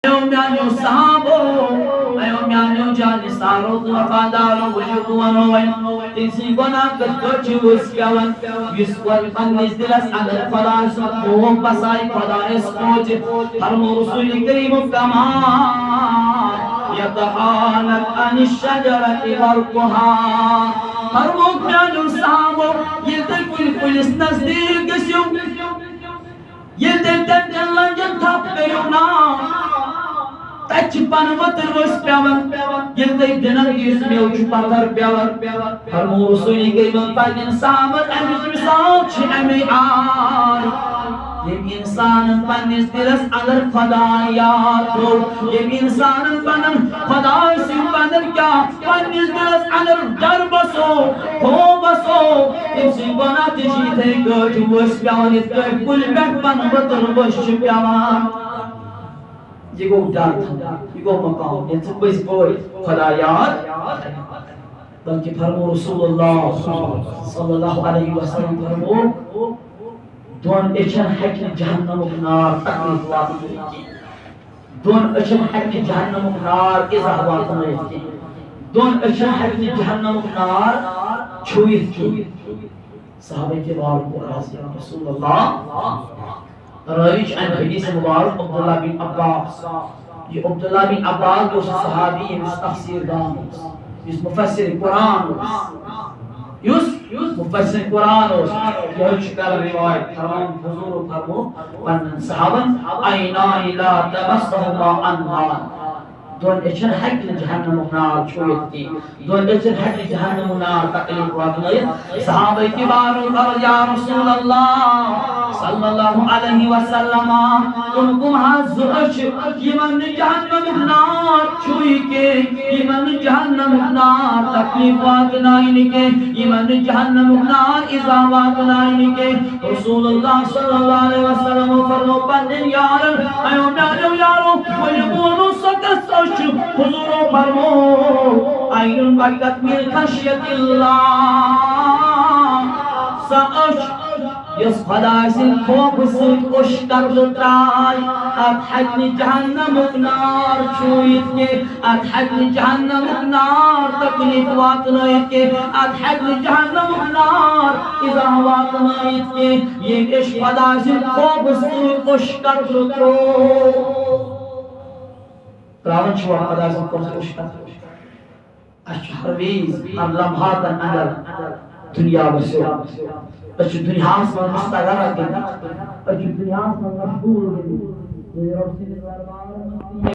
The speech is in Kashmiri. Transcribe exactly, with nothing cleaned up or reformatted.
اے میانیو صحابو، اے میانیو جانثارو تہٕ وفادارو، ؤلِو بہٕ وَنو وۄنۍ، تٔمۍ سٕنٛدۍ گۄناہ کِتھ پٲٹھۍ چھِ أسۍ پٮ۪وان؟ یُس وۄنۍ پننِس دِلس اندر خۄداے سُنٛد خوف بسایہِ، خۄدایس کھوژِ، فرمو رسول کریم، کما یتحانک عن الشجرة ورقها۔ فرمووُکھ میانیو صحابو، ییٚلہِ تُہۍ کُنہِ کُلِس نزدیٖک گٔژھِو، ییٚلہِ تُہۍ تَمہِ چٮ۪ن لنجن تھپھ کٔرِو نا، تَتہِ چھِ پنہٕ ؤتٕر ؤسۍ پٮ۪وان۔ ییٚلہِ تُہۍ دِنن یُس میوٕ چھُ پتھر پٮ۪وان، فرموو رسول کریمن پننٮ۪ن صحابن، اَمِچ مثال چھِ اَمے آیہِ۔ ییٚمہِ اِنسانن پننِس دِلس اندر خۄداے یاد تھوٚو، ییٚمہِ اِنسانن پنُن خۄداے سٕنٛدۍ پنُن کیٛاہ پننِس دِلس اندر ڈر بسو، خوف بسو، تٔمۍ سٕنٛدۍ گۄناہ تہِ چھِ یِتھَے کٲٹھۍ ؤسۍ پٮ۪وان، یِتھ کٲٹھۍ کُلہِ پٮ۪ٹھ پنہٕ ؤتٕر ؤسۍ چھِ پٮ۪وان۔ یہِ گوٚو ڈر تھاوُن، یہِ گوٚو مقام، ییٚلہِ ژٕ پٔزۍ پٲٹھۍ خۄدا یاد۔ بلکہِ فرموو رسول اللہ صلی اللہ علیہ وسلم، فرموو، دۄن أچھن ہیٚکہِ نہٕ جہنمُک نار تکلیف واتنٲوِتھ کینٛہہ۔ دۄن أچھن ہیٚکہِ نہٕ جہنمُک نار ایزا واتنٲوِتھ کینٛہہ۔ دۄن أچھن ہیٚکہِ نہٕ جہنمُک نار چھُوِتھ کینٛہہ۔ صحابہ کرام کوٚر عرض، یا رسول اللہ، راوی چھُ اَمہِ حدیث مبارک عبداللہ بن عباس۔ یہِ عبداللہ بن عباس اوس سُہ صحابی ییٚمِس تفسیر دان اوس، یُس مفسر قرآن اوس، یُس مفسر قرآن اوس، یہِ حظ چھُ کران روایت، فرمان حضور فرمو پننٮ۪ن صحابن، عینان لا تمسہما النار۔ دۄن أچھن ہیٚکہِ نہٕ جہنمُک نار چھُوِتھ کینٛہہ۔ دۄن أچھن ہیٚکہِ جہنمُک نار تکلیف واتنٲیِتھ۔ صحابہ کبارو عرض، یا رسول اللہ صلی اللہ علیہ وسلم، تِم کُم حظ زٕ أچھ یِمن نہٕ جہنمُک نار چھُوِ کینٛہہ، یِمن نہٕ جہنمُک نار تکلیف واتناوِ نہٕ کینٛہہ، یِمن نہٕ جہنمُک نار ایزا واتناوِ نہٕ کینٛہہ؟ رسول اللہ صلی اللہ علیہ وسلم فرمو پننٮ۪ن یارن، اے میانیو یارو، ؤلِو بہٕ ونو سۄ کۄس أچھ چھِ؟ حضورو فرمو، عین بکت من خشیت اللہ، سۄ أچھ یۄس خۄداے سٕنٛدِ خوفہٕ سۭتۍ اوٚش قطرٕ ترٛاے، اتھ ہیٚکہِ نہٕ جہنمُک نار چھُوِتھ کینٛہہ، اتھ ہیٚکہِ نہٕ جہنمُک نار تکلیف واتنٲیِتھ کینٛہہ، اتھ ہیٚکہِ نہٕ جہنمُک نار ایزا واتنٲیِتھ کینٛہہ۔ ییٚمۍ أچھ خۄداے سٕنٛدِ خوفہٕ سۭتۍ اوٚش قطرٕ ترٛوو۔ ترٛاوان چھُوا خۄداے سٕنٛدِ خوفہٕ سۭتۍ اوٚش قطرٕ؟ اَسہِ چھُ ہر وِزِ، ہر لمحاتن اندر دُنیا وسیو۔ أسۍ چھِ دُنیاہس منٛز مستغرق گٔمٕتۍ۔ أسۍ چھِ دُنیاہس منٛز مشغوٗل گٔمٕتۍ۔ تہٕ رۄب سٕنٛدِس دربارس منٛز